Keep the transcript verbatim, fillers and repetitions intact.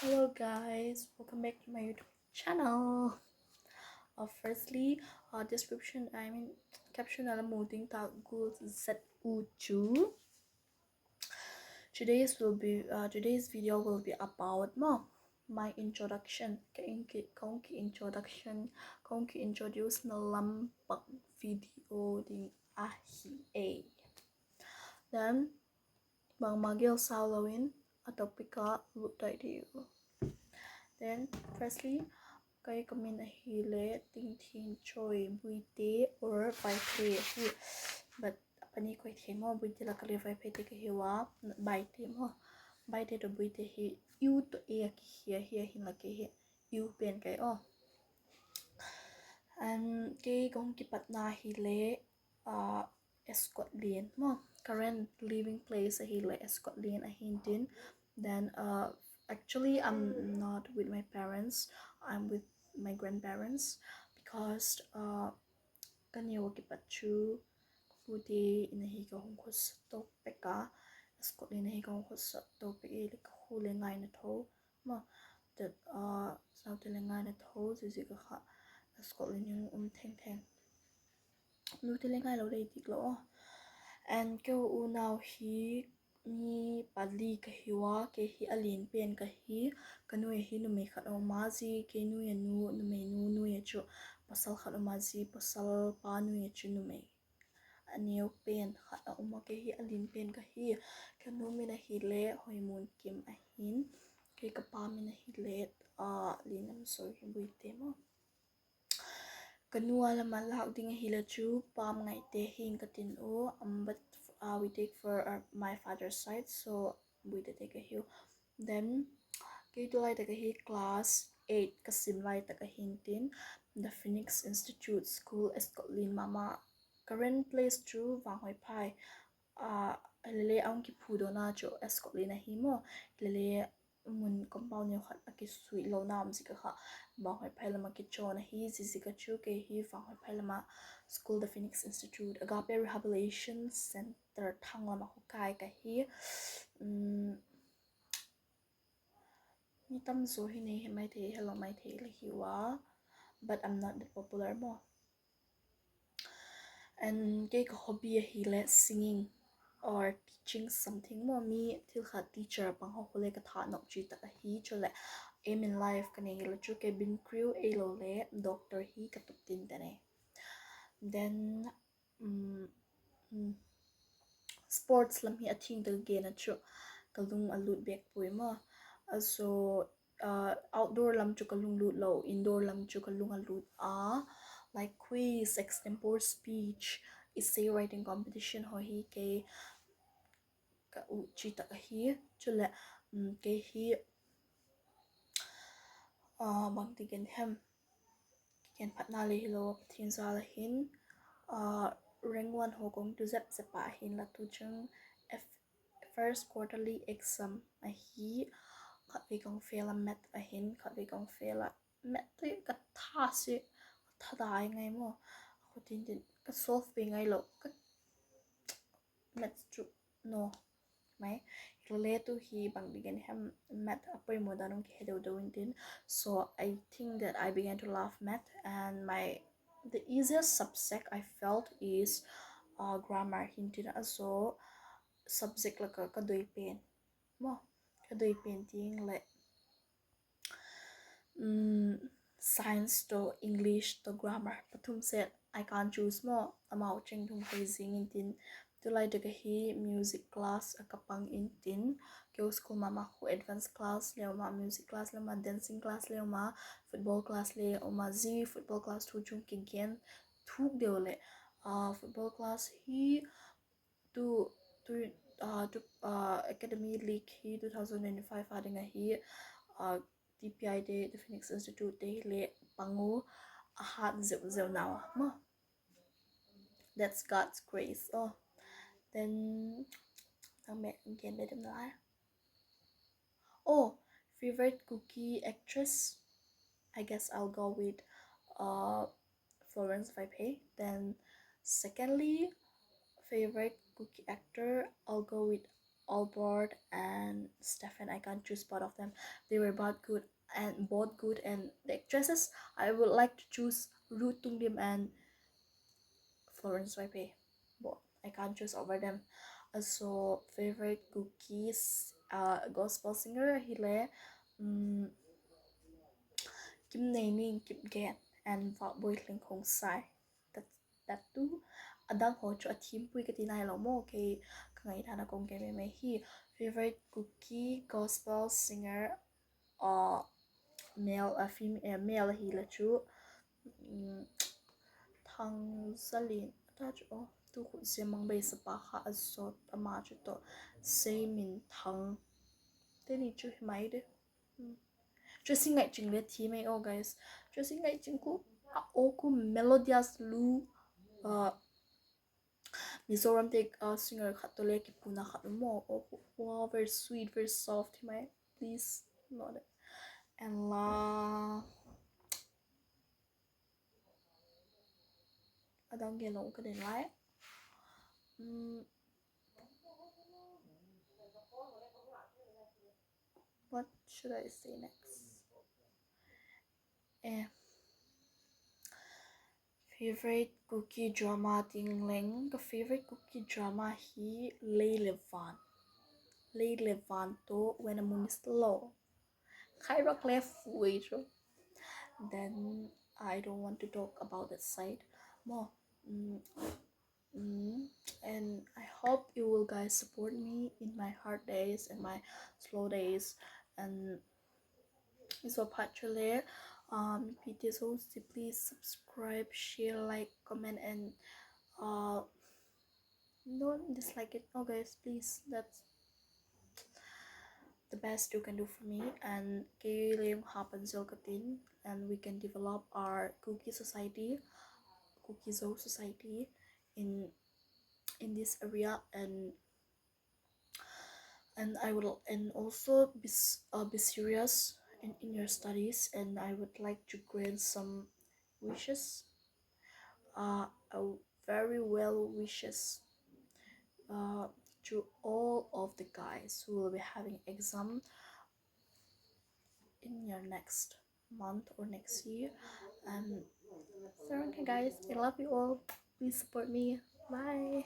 Hello guys, welcome back to my YouTube channel. Uh, firstly, uh, description, I mean, caption a la mu ding tak gual zet u chu. Today's will be, uh, today's video will be about maw, my introduction. Ka in ki, ka hung ki introduction, ka hung ki introduce na lam pak video ding ahi e. Then, bangma gel sau lo in, a topic a lut tai diu. Then, firstly, kei ka min ahile Tingthinchoi Buite or Baite ahi. But a pani koi thei maw, Buite lak a le Vaipheite ka hiu a, Baite maw. Baite tawh Buite hi U tawh A a kikhia hi ahinla kei hi U pen kai aw. And kei ka hung kipatna hile, uh, Ascot Lane maw. Current living place ahile Ascot Lane ahi ntin. Then, uh, actually, I'm not with my parents. I'm with my grandparents because, uh, ka neu a kipat chu ka pute in ahi ka hung khawsa to pek a, Ascot Lane ahi ka hung khawsa to pek e le ka khua le ngaina tho maw. That, uh, naute le ngaina tho ziaziak a kha Ascot Lane in um theng theng. Nute le ngai lo lei dik lo aw. And keu unau hi mi pali ka hiu a, kei hi a lian pen ka hi. Ka nuai a hi numei khat a um a, zia kei nuai a nu, numei nu nuai a chu pasal khat a um a, zia pasal pa nuai a chu numei a neu pen khat a um a, kei hi a lian pen ka hi. Ka nu min ahile Hoimunkim ahin, kei ka pa min ahile, ah, Lianlamsoi Buite maw. Ka nu a lam a lâk ding ahile chu Pamngaite hi'n ka tin u, um, but, uh, we take for, uh, my father's side, so Buitete ka hiu. Then, kei tulai tak ahi class eight ka sim lai tak ahi ntin, The Phoenix Institute School, Ascot Lane ma ma. Current place chu Vanghoiphai. Ah, hilele a hung kiphudawna chu Ascot Lane ahi maw. Hilele mun compound neu khat a kisuilona um ziak a kha Vanghoiphai lam a kichawn ahi, ziaziak a chu kei hi Vanghoiphai lam a school, The Phoenix Institute, Agape Rehabilitation Centre Thanglam a khu kai ka hi. Um, mi tam zaw hi nei he mai thei, helo mai thei le hiu a, but I'm not that popular maw. And kei ka hobby ahile singing or teaching something maw, mi thil khat teacher pang haw khu le ka thanop chi tak ahi. Chuleh aim in life ka nei hile chu cabin crew ahiloleh doctor hi ka tup tin ta ne. Then, um, um, sports lam hi a thing tak gen a chu ka lung a lut bek puai maw. Also, uh, outdoor lam chu ka lunglut lo, indoor lam chu ka lung a lut a, like quiz, extempore speech, essay writing competition haw hi kei ka ut chi tak ahi. Chuleh, um, kei hi, uh, bangti gen hem, kigen phatna le hilo, Pathian jal a hin, uh, rank one haw ka hung tu zep zep a hinla tu chung F-, first quarterly exam ahi, khatvei ka hung fail a math a hin, khatvei ka hung fail a, math hi ka tha si, ka tha dai ngai maw, a khutin tin ka solve pe ngai lo, ka math chu no mai. Hilele tu hi bangti gen hem, math a poimaw dan hung kihe deu deu intin. So I think that I began to love math and my, the easiest subject I felt is, uh, grammar hintin a zaw subject lak a ka doi pen maw, ka doi pen ding leh um, science tawh English tawh grammar pathum set I can't choose maw, amau cheng thum koi zing intin, tulai tak ahi music class a ka pang intin, keu school ma ma khu advance class le um a, music class le um a, dancing class le um a, football class le um a, zi football class thu chung kigen thuk deu leh, ah, football class hi tu, tu, ah, tu, ah, academy league hi two thousand twenty-five a ding ahi, ah, T P I te, The Phoenix Institute te hile pang u, a hat zeu zeu nau a maw. That's God's grace. Oh, then, ang me, gen be dem lai. Oh, favorite Kuki actress? I guess I'll go with, uh, Florence Vaiphei. Then, secondly, favorite Kuki actor? I'll go with Albert and Stefan. I can't choose both of them. They were both good and both good and the actresses. I would like to choose Ruth Tung Lim and Florence Wai Pei. But I can't choose over them. Uh, so favorite Kuki, uh, gospel singer hile, um, Kimneining Kipgen and Vakboi Hlingkhongsai. That, that two. A dang haw chu a thiampui ka ti nai lo maw, kei ka ngaithana ka hung gen mai mai hi. Favorite Kuki gospel singer, uh, male, uh, fem-, uh, male ahile chu, um, Thangzalin ta chu, aw, tu khut zia mang bei sapa kha a zawt ama chu tawh, Seiminthang. Teni chu hi mai de. Hmm. Tracy Ngaihching le thi mai aw, guys. Tracy Ngaihching khu, a aw khu melodious lu, uh, Mizoram te, uh, singer khat tawh le kipuna khat um aw. Aw khu, wow, very sweet, very soft hi mai. Please, not that. And la, a dang gen lo ka den lai. Mm. What should I say next? Eh. Favorite Kuki drama ding leng, ka favorite Kuki drama hi Lei le Van. Lei le Van tawh When a Moon is Low. Khai rak le fuai chu. Then I don't want to talk about that side more. Mm, mm, and I hope you will guys support me in my hard days and my slow days. And so phat chu le, um, P T S O C, please subscribe, share, like, comment, and, uh, don't dislike it. Oh, guys, please, that's the best you can do for me. And kei le hung hapan zel ka tin, and we can develop our Kuki society, Kuki Zo society in, in this area, and and I will, and also be, uh, be serious in, in your studies, and I would like to grant some wishes, uh, a very well wishes, uh, to all of the guys who will be having exam in your next month or next year. And so, okay, guys, I love you all. Please support me. Bye.